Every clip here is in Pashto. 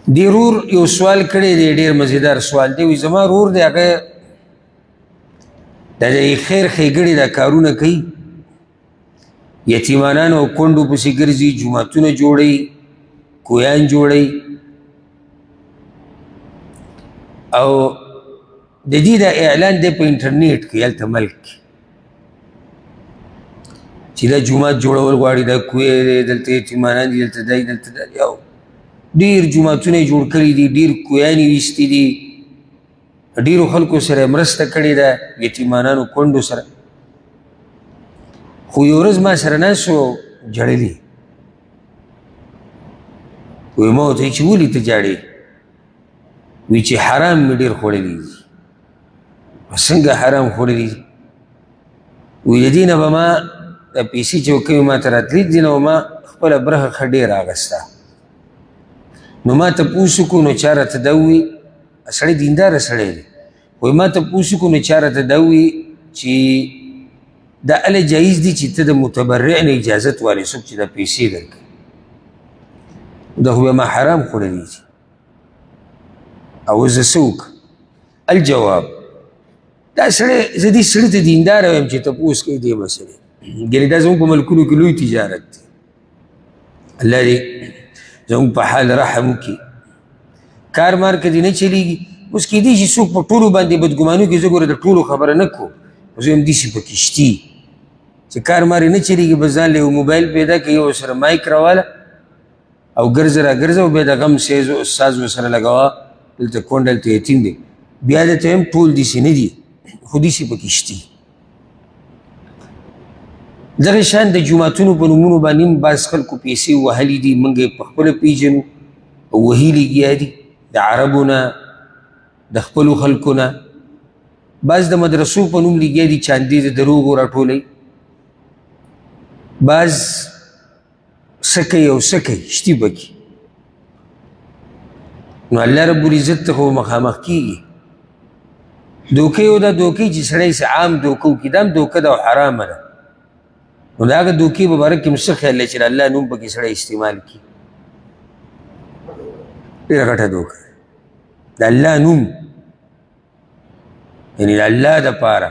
دی رور یو سوال کړی دی، ډېر مزیدار سوال دی. وایي زما رور دی، هغه د خیر ښېګڼې دا کارونه کوي، یتیمانانو او کونډو پسې ګرځي، جوماتونه جوړوي، کویان جوړوي، او د دې دا اعلان دی په انټرنیټ کې، هلته ملک کې، چې دا جومات جوړول غواړي، دا کوی دی، دلته یتیمانان دي، دلته دی، دلته دا دی، او ډېر جوماتونه یې جوړ کړي دي، ډېر کویان یې ویستي دي، ډېرو خلکو سره یې مرسته کړې ده، یتیمانانو کونډو سره. خو یو ورځ ما سره ناست و، ژړلي. وایي ما ورته ویل چې ولې ته ژاړې؟ وایي چې حرام مې ډېر خوړلي دي. څنګه حرام خوړلي دي؟ وایي د دې نه به ما دا پیسې چې کومې ما ته راتلې دي، نو ما خپله برخه ښه ډېره اخیسته. نو ما تپوس وکړو، نو چا راته دا وویل، سړی دینداره سړی دی، وایي ما تپوس وکړو، نو چا راته دا وویل چې دا هله جایز دي چې ته د متبرع نه اجازت والې، څوک چې دا پیسې درکوي، دا خو بیا ما حرام خوړلي دي، او زه څه وکړم؟ الجواب، دا سړی زه دې سړي ته دیندار وایم چې تپوس کوي دې مسئلې، ګنې دا زموږ په ملکونو کې لوی تجارت دی. الله دې زموږ په حال رحم وکړي. کار مار که دې نه چلېږي، اوس کېدای شي څوک په ټولو باندې بدګمانو کې، زه ګوره د ټولو خبره نه کوم، خو زه هم داسې پکې شتي چې کار مار یې نه چلېږي، بس ځان له یو موبایل پیدا کړي، یو سره مایک راواله او ګرځه را ګرځه، او بیا د غم سیز ساز ورسره لګوه، دلته کونډه، دلته یتیم دی. بیا درته وایم ټول داسې نه دي، خو داسې پکې شتي. دغه شان د جوماتونو په نومونو باندې هم بعض خلکو پیسې وهلي دي، موږ یې په خپله پېژنو او وهي لګیا دي، د عربو نه، د خپلو خلکو نه. بعض د مدرسو په نوم لګیا دي، چاندې د دروغو راټولوي، بعض څه کوي او څه کوي، شتي پکې. نو الله رب العزت ته خو مخامخ کېږي. دوکې یو دا دوکې چې سړی څه عام دوکه وکړي، دا هم دوکه ده او حرامه ده. نو د هغه دوکې په باره کې هم څه خیال دی چې د الله نوم پکې سړی استعمال کړي؟ ډېره غټه دوکه ده. د الله نوم، یعنې د الله دپاره،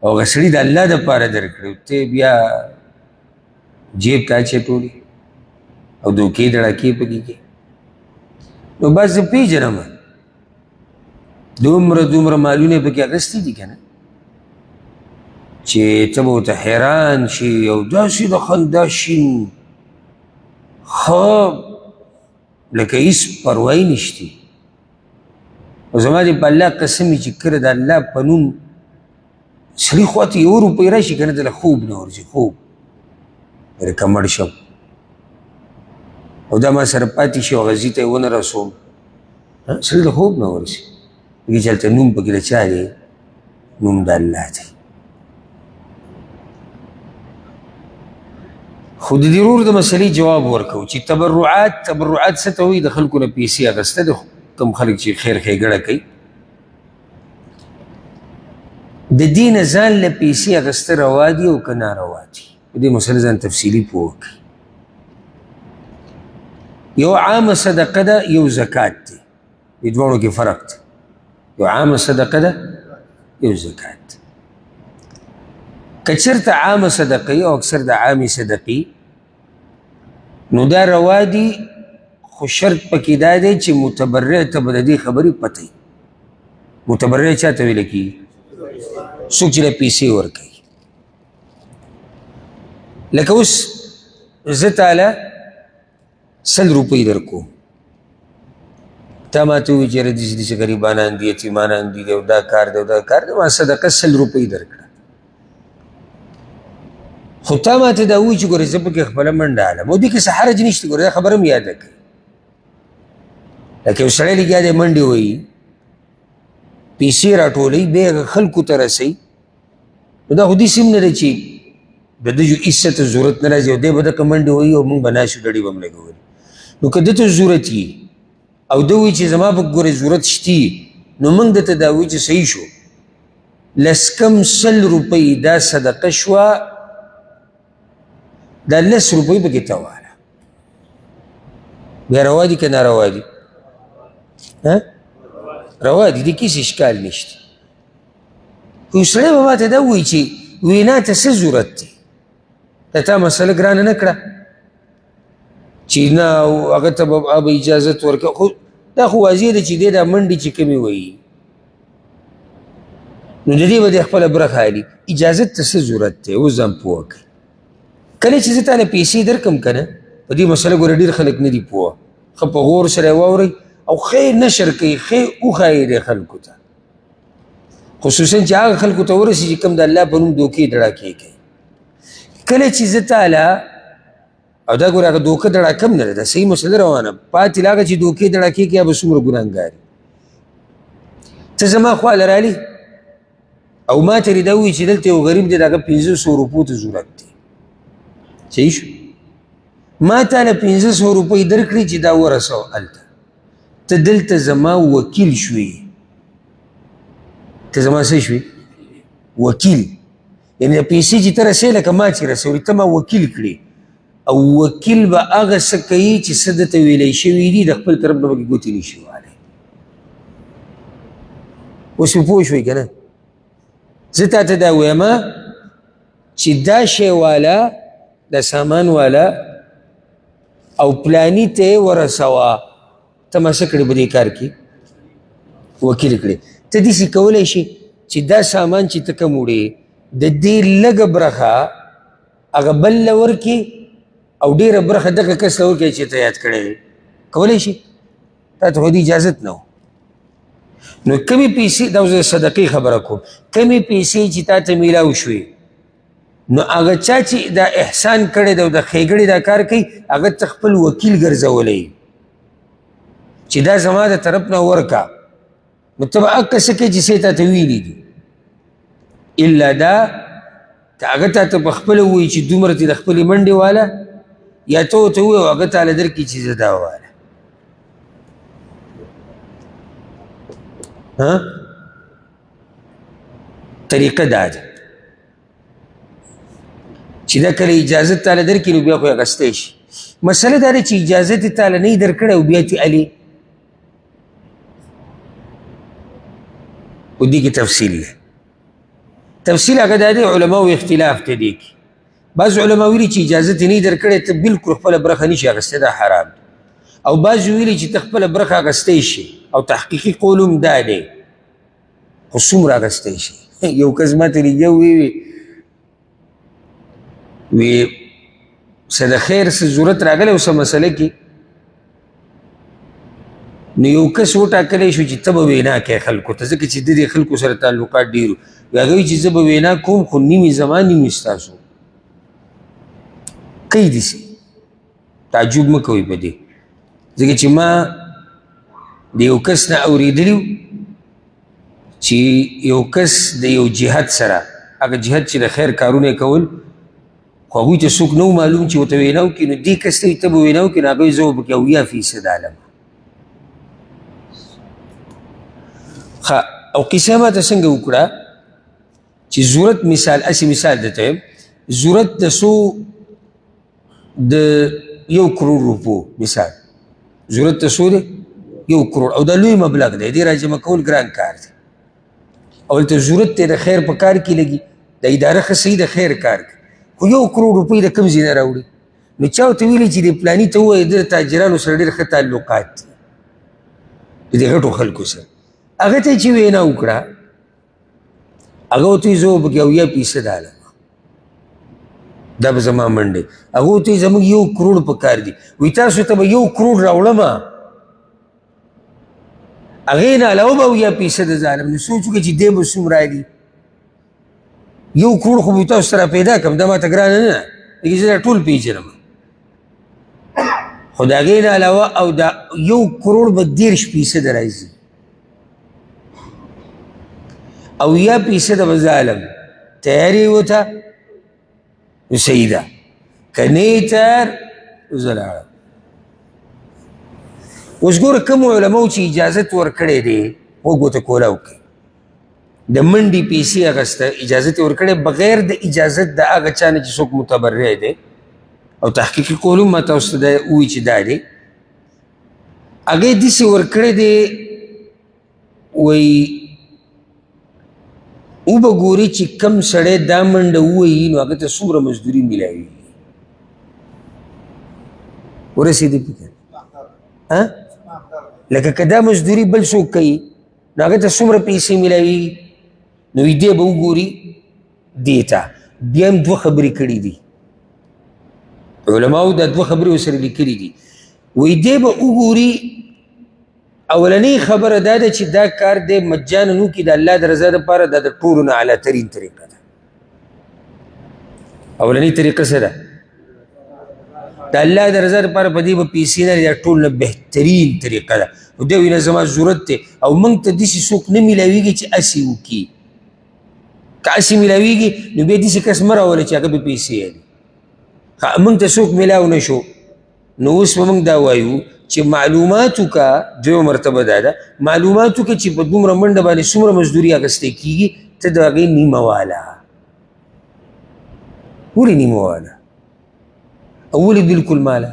او هغه سړي د الله دپاره درکړی، ته بیا جیب ته اچوې ټولې او دوکې دړکې پکې کې. نو بس زه پېژنم، دومره دومره مالونه یې پکې اخیستي دي که نه، چې ته به ورته حیران شي، او داسې د خندا شین ښه لکه هېڅ پروا یې نشتي. او زما دې په الله قسم وي چې کله د الله په نوم سړي خوا ته یوه روپۍ راشي که نه، دله خوب نه ورځي، خوب لکه مړ شم او دا ما سره پاتې شي او هغه ځای ته یې ونه رسوم، سړي له خوب نه ورځي، ځکه چې هلته نوم پکې د چا دی؟ نوم د الله دی. خو د دې ورور د مسئلې جواب ورکوو چې تبرعات، تبرعات څه ته وایي؟ د خلکو نه پیسې اخیسته، د کوم خلک چې خیر ښېګڼه کوي، د دې نه ځان له پیسې اخیسته روا دي او که ناروا دي؟ په دې مسئله ځان تفصیلي پوه کړي. یو عامه صدقه ده، یو زکات دی، دې دواړو کې فرق دی. یو عامه صدقه ده، یو زکات دی. که چېرته عامه صدقه او اکثر د عامې صدقې، نو دا روا دي، خو شرط پکې دا دی چې متبرع ته به د دې خبرې پته وي. متبرع چا ته ویل کېږي؟ څوک چې له پیسې ورکوي. لکه اوس زه تاله 100 روپۍ درکوم، تا ما ته وویل چې یاره داسې داسې غریبانان دي، یتیمانان دي، او دا کار دی او دا کار دی، ما صدقه 100 روپۍ درکړه، خو تا ما ته دا وویل چې ګورې زه پکې خپله منډه الم، او دې کې څه حرج نشته، ګورې دا خبره هم یاده کړئ. لکه یو سړی لګیا دی منډې وهي، پیسې راټولوي، بیا هغه خلکو ته رسوي، نو دا خو داسې هم نه ده چې د ده هېڅ څه ته ضرورت نه راځي، او دی به دغه منډې وهي او موږ به ناست یو، ډډې به هم لګولي. نو که ده ته ضرورت وي او ده وایي چې زما په ګورې ضرورت شتي، نو موږ ده ته دا وایو چې صحیح شو، لس کم 100 روپۍ دا صدقه شوه، دا 10 روپۍ پکې ته واله، بیا روا دي که ناروا دي؟ روا دي، دې کې هېڅ اشکال نشته. خو یو سړی به ماته دا ووایي چې وینا ته څه ضرورت دی؟ دا تا مسله ګرانه نه کړه چې نه هغه ته به به اجازت ورکړه. خو دا خو واضح ده چې دی دا منډې چې کومې وایي نو د دې به دی خپله برخه اخلي. اجازت ته څه ضرورت دی؟ اوس ځان پوه کړئ. کله چې زه تا له پیسې درکړم که نه، په دې مسله ګوره ډېر خلک نه دي پوه، ښه په غور سره یې واورئ او ښه یې نشر کوي، ښه یې وښایي دی خلکو ته، خصوصا چې هغه خلکو ته ورسي چې کوم د الله په نوم دوکې دړاکې کوي. کله چې زه تا له او دا ګوره هغه دوکه دړاکه هم نه ده، دا صحیح مسله روانه پاتې له هغه چې دوکې دړاکې کوي به څومره ګناهګار. ته زما خواله رالي او ما ته دې دا ووایي چې دلته یو غریب دی، د هغه 500 روپو ته ضرورت دی. صحیح شو؟ ما تا له 500 روپۍ درکړې چې دا ورسوه هلته، ته دلته زما وکیل شوې، ته زما څه شوې؟ وکیل. یعنې دا پیسې چې ته رسوې لکه ما چې رسولې، ته ما وکیل کړې، او وکیل به هغه څه کوي چې څه ده ته ویلی شوي دي، د خپل طرف نه به ګوتې نه شي وهلی. اوس مې پوه شوې که نه؟ زه تا ته دا وایم چې دا شی والا، دا سامان والا او پلانی ته یې ورسوه، ته ما څه کړې په دې کار کې؟ وکیل کړې. ته داسې کولی شې چې دا سامان چې ته کوم وړې د دې لږه برخه هغه بل له ورکړې او ډېره برخه دغه کس له ورکړې چې ته یاد کړی دی. کولی شې؟ تا ته خو دې اجازت نه و. نو کومې پیسې، دا اوس د صدقې خبره کوم، کومې پیسې چې تا ته میلاو شوې نو هغه چا چې دا احسان کړی دی او د ښېګڼې دا کار کوي هغه ته خپل وکیل ګرځولی چې دا زما د طرف نه ورکه، نو ته به هغه څه کوې چې څه یې تا ته ویلي دي. الا دا که هغه تا ته په خپله ووایي چې دومره ترې د خپلې منډې واله، یا ته ورته ووایې او هغه تا له درکړي چې زه دا واله. ها طریقه دا ده چې دا کله اجازه تا له درکړي نو بیا خو یې اخیستی شي. مسله دا ده چې اجازه دې تا له نه وي درکړی او بیا ترې الې، خو دې کې تفصیل دی. تفصیل هغه دا دی، علماو اختلاف دی دې کې. بعض علما ویلي چې اجازه دې نه وي درکړی ته بالکل خپله برخه نه شي اخیستی، دا حرام دی. او بعضو ویلي چې ته خپله برخه اخیستی شي، او تحقیقي قول هم دا دی، خو څومره اخیستی شي؟ یو کس ما ته لګیا وی وی څه د خیر څه ضرورت راغلی او څه مسله کې، نو یو کس وټاکلی شو چې ته به وینا کوې خلکو ته، ځکه چې د دې خلکو سره تعلقات ډېر وو. وي هغه وایي چې زه به وینا کوم خو نیمې زما نیمې ستاسو. کوي داسې، تعجب مه کوئ په دې، ځکه چې ما د یو کس نه اورېدلي چې یو کس د یو جهت سره، هغه جهت چې د خیر کارونه یې کول، خو هغوی ته څوک نه و معلوم چې ورته وینا وکړي، نو دې کس ته وایي ته به وینا وکړې، نو هغه وایي زه به پکې 70% عالم. ښه، او قصه ما ته څنګه وکړه چې ضرورت مثال، هسې مثال درته وایم، ضرورت د څو د 1 کروڑ روپو مثال، ضرورت ته څو دی؟ 1 کروڑ، او دا لوی مبلغ دی، دې راجمع کول ګران کار دی، او دلته ضرورت دی د خیر په کار کې لګي، د اداره ښه صحیح د خیر کار کوي، خو 1 کروڑ روپۍ د کوم ځای نه راوړي؟ نو چا ورته ویلي چې دې پلاني ته ووایه د تاجرانو سره ډېر ښه تعلقات دي، د دې غټو خلکو سره. هغه ته چې وینا وکړه، هغه ورته وایي زه به پکې 70% عالم، دا به زما منډې. هغه ورته وایي زموږ 1 کروڑ په کار دي، وایي تاسو ته به 1 کروڑ راوړم، هغې نه علاوه به 70% ظالم. نو سوچ وکړه چې دی به څومره دي، 1 کروڑ خو به تاسو سره پیدا کړم، دا ماته ګرانه نه ده، ځکه زه دا ټول پېژنم. خو د هغې نه علاوه او دا 1 کروڑ به 30% راځي، 70% به ظالم تیاري ورته، نو صحیح ده، که نه یې تیار نو زه لاړم. اوس ګوره کومو علماو چې اجازت ورکړی دی، غوږ ورته کولاو کوي، د منډې پیسې اخیسته اجازت یې ورکړی بغیر د اجازت د هغه چا نه چې څوک متبرع دی، او تحقیقي قول هم ما تاسو ته دا ووایي چې دا دی. هغې داسې ورکړی دی، وایي وبه ګوري چې کم سړی دا منډه ووهي نو هغه ته څومره مزدوري میلاویږي. ورسېدې فکر؟ لکه که دا مزدوري بل څوک کوي نو هغه ته څومره پیسې میلاویږي، نو دی به وګوري دې ته. بیا هم دوه خبرې کړې دي علماو، دا دوه خبرې ورسره لیکلي دي. وایي دی به وګوري، اولنۍ خبره دا ده چې دا کار دی مجانا وکړي د الله د رضا دپاره، دا د ټولو نه اعلی ترین طریقه ده. اولنۍ طریقه څه ده؟ د الله د رضا دپاره په دې به پیسې نه، دا ټول نه بهترین طریقه ده. نو دی وایي نه زما ضرورت دی، او موږ ته داسې څوک نه میلاویږي چې هسې وکړي. که هسې میلاویږي نو بیا داسې کس مه راوله چې هغه به پیسې اخلي. موږ ته څوک میلاو نه شو، نو اوس به موږ دا وایو چې معلومات وکړه. دویمه مرتبه دا ده، معلومات وکړه چې په دومره منډه باندې څومره مزدوري اخیستی کېږي، ته د هغې نیمه واله. ولې نیمه واله؟ او ولې بالکل ماله؟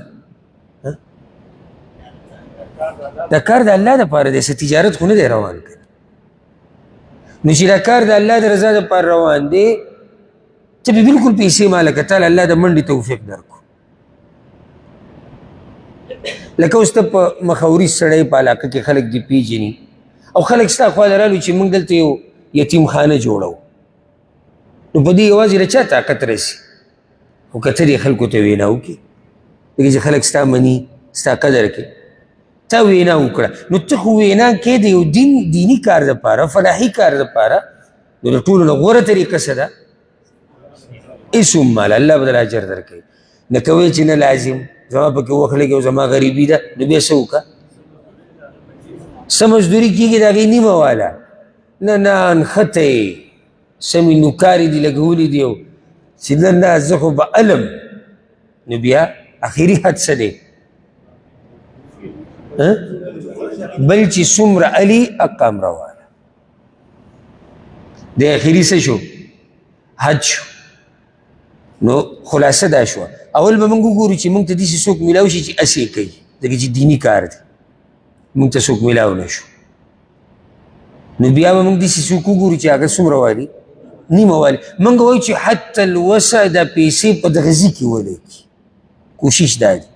دا کار د الله دپاره دی، څه تجارت خو نه دی روان کړی. نو چې دا کار د الله د رضا دپاره روان دی، ته به بالکل پیسې ماله که تا له الله د منډې توفیق درکړو. لکه اوس ته په مخوري سړی په علاقه کې خلک دې پېژني او خلک ستا خوا له رالو چې موږ دلته یو یتیم خانه جوړوو، نو په دې یوازې له چا طاقت رسي؟ خو که ته دې خلکو ته وینا وکړې، ځکه چې خلک ستا مني، ستا قدر کوي، تا وینا وکړه، نو ته خو وینا کې د یو دیني کار دپاره، فلاحي کار دپاره، نو د ټولو نه غوره طریقه څه ده؟ هېڅ هم ماله، الله به درله اجر درکوي. نه کوې چې نه لازم زما پکې وخت لګي او زما غریبي ده، نو بیا څه وکړه؟ څه مزدوري کېږي د هغې نیمه واله، نه نه نښته یې سمې نوکارې دي لګولي دي، او چې نه نه زه خو به علم، نو بیا اخري حد څه دی؟ بل چې څومره علي اقام روانه د اخري څه شو؟ حد شو. نو خلاصه دا شوه، اول به موږ وګورو چې موږ ته داسې څوک میلاو شي چې هسې کوي، ځکه چې دیني کار دی، موږ ته څوک میلاو نه شو. نو بیا به موږ داسې څوک وګورو چې هغه څومره والي؟ نیمه والي. موږ وایو چې حتی الوسع دا پیسې په دغه ځای کې ولګي، کوشش دا دی.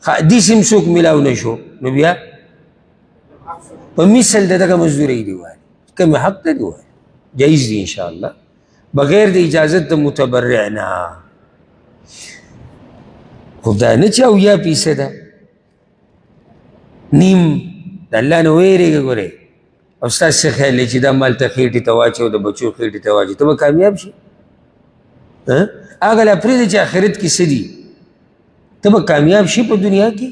داسې هم څوک میلاو نه شو، نو بیا په مثل د دغه مزدورۍ دی والي، کوم حق ته دی والي، جایز دی انشاءالله، بغیر د اجازت د متبرع نه. خو دا نه چې اویا فیصده نیم، د الله نه ویرېږه ګورې. او ستا څه خیال دی چې دا مال ته خېټې ته واچوه، د بچو خېټې ته واچوه، ته به کامیاب شې؟ هغه لا پرېږده چې آخرت کې څه دي، ته به کامیاب شې په دنیا کې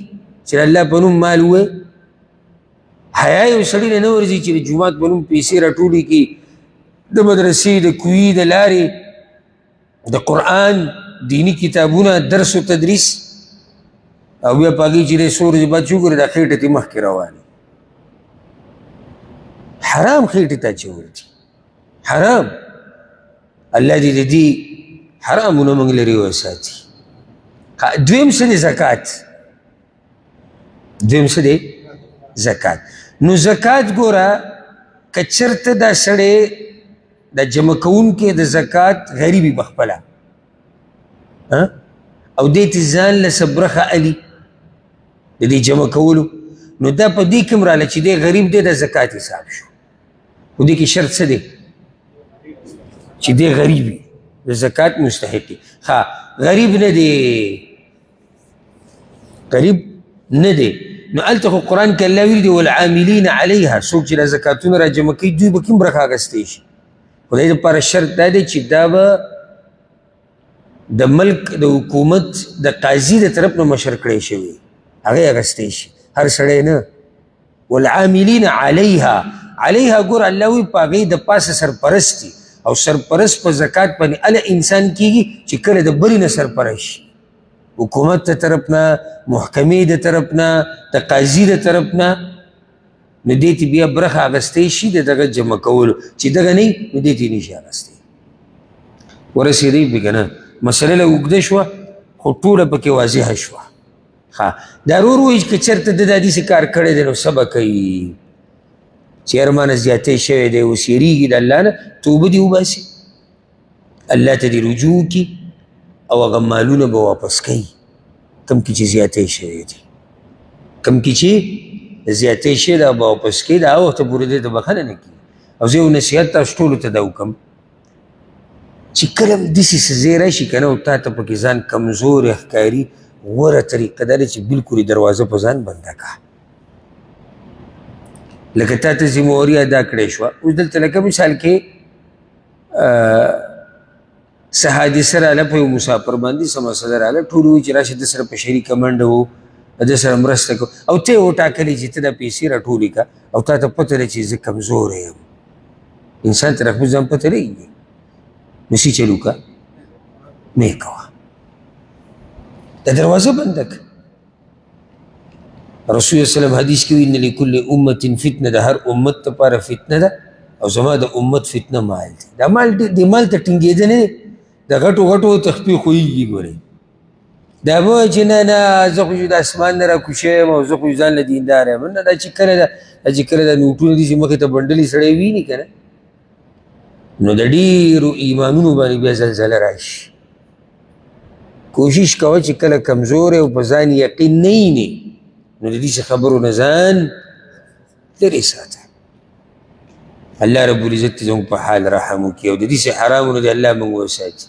چې د الله په نوم مال ووایې. حیا یو سړي له نه ورځي چې د جومات په نوم پیسې راټولې کړي، د مدرسې، د کوی، د لارې، د قرآن، دیني کتابونه، درس و تدریس، او بیا په هغې چې دی څو ورځې بعد چې وګورې دا خېټه ترې مخکې روانه، حرام خېټې ته اچول دي، حرام. الله دې د دې حرامونه موږ لرې وساتي. دویم څه دی؟ زکات. دویم څه دی؟ زکات. نو زکات ګوره، که چېرته دا سړی د جمع کوونکی د زکات غریب وي په خپله، او دی ته ځان له څه برخه الي د دې جمع کولو، نو دا په دې کې هم راله چې دی غریب دی، د زکات حساب شو. خو دې کې شرط څه دی؟ چې دی غریب وي، د زکات مستحق دی. ښه، غریب نه دی، غریب نه دی، نو هلته خو قرآن کې الله ویلي دي والعاملین علیها، څوک چې دا زکاتونه را جمع کوي دوی به کوم برخه اخیستی شي. خو د دې لپاره شرط دا دی چې دا به د ملک د حکومت د قاضي د طرف نه مشر کړی شوی، هغه یې اخیستی شي، هر سړی نه. والعاملین علیها، علیها ګوره الله وایي په هغې د پاسه سرپرست دي، او سرپرست په زکات باندې هله انسان کېږي چې کله د بلې نه سرپرست شي، حکومت د طرف نه، محکمې د طرف نه، د قاضي د طرف نه، نو دې ته بیا برخه اخیستی شي د دغه جمع کولو، چې دغه نه وي نو دې ته یې نه شي اخیستی. ورسېدی پرې که نه؟ مسله لږ اوږده شوه خو ټوله پکې واضحه شوه. ښه، دا ورور وایي که چېرته ده دا داسې کار کړی دی نو څه به کوي؟ چې یاره ما نه زیاتی شوی دی، اوس یېرېږي د الله نه، توبه دې وباسي، الله ته دې رجوع وکړي او هغه مالونه به واپس کوي کوم کې چې زیاتی شوی دی، کوم کې چې زیاتی شوی دی به واپس کوي. د هغه وخته پورې دې ته بښنه نه کېږي. او زه یو نصیحت تاسو ټولو ته دا وکړم چې کله هم داسې څه ځای راشي که نه او تا ته پکې ځان کمزوری ښکاري، غوره طریقه دا ده چې بلکل دروازه په ځان بنده کړه. لکه تا ته ذمهواري ادا کړی شوه. اوس دلته لکه مثال کې څه حادثه راله په یو مسافر باندې، څه مسله راله، ټول وایي چې راشه ده سره په شریکه منډه وو، ده سره مرسته کوو، او ته یې وټاکلې چې ته دا پیسې راټولې کړه او تا ته پته ده چې زه کمزوری یم. انسان ته خپل ځان پته لګېږي، نو څه چل وکړه؟ مه یې کوه، دا دروازه بنده کړه. رسول الله صلی الله علیه وسلم حدیث کې وایي ان لکل امة فتنه، د هر امت لپاره فتنه ده او زما د امت فتنه مال دی. دا مال دې مال ته ټینګېده نه دی، د غټو غټو ته خپې ښویېږي. ګورئ دا مه وایه چې نه نه زه خو د اسمان نه راکوز شوی یم او زه خو ځان له دیندار یم. نه، دا چې کله دا چې کله دا نوټونه دي چې مخې ته بنډلي سړی ویني که نه، نو د ډېرو ایمانونو باندې بیا زلزله راشي. کوشش کوه چې کله کمزوری او په ځان یقین نه وینې نو د داسې خبرو نه ځان لرې ساته. الله رب العزت دې زموږ په حال رحم وکړي او د داسې حرامو نه دې الله موږ وساتي.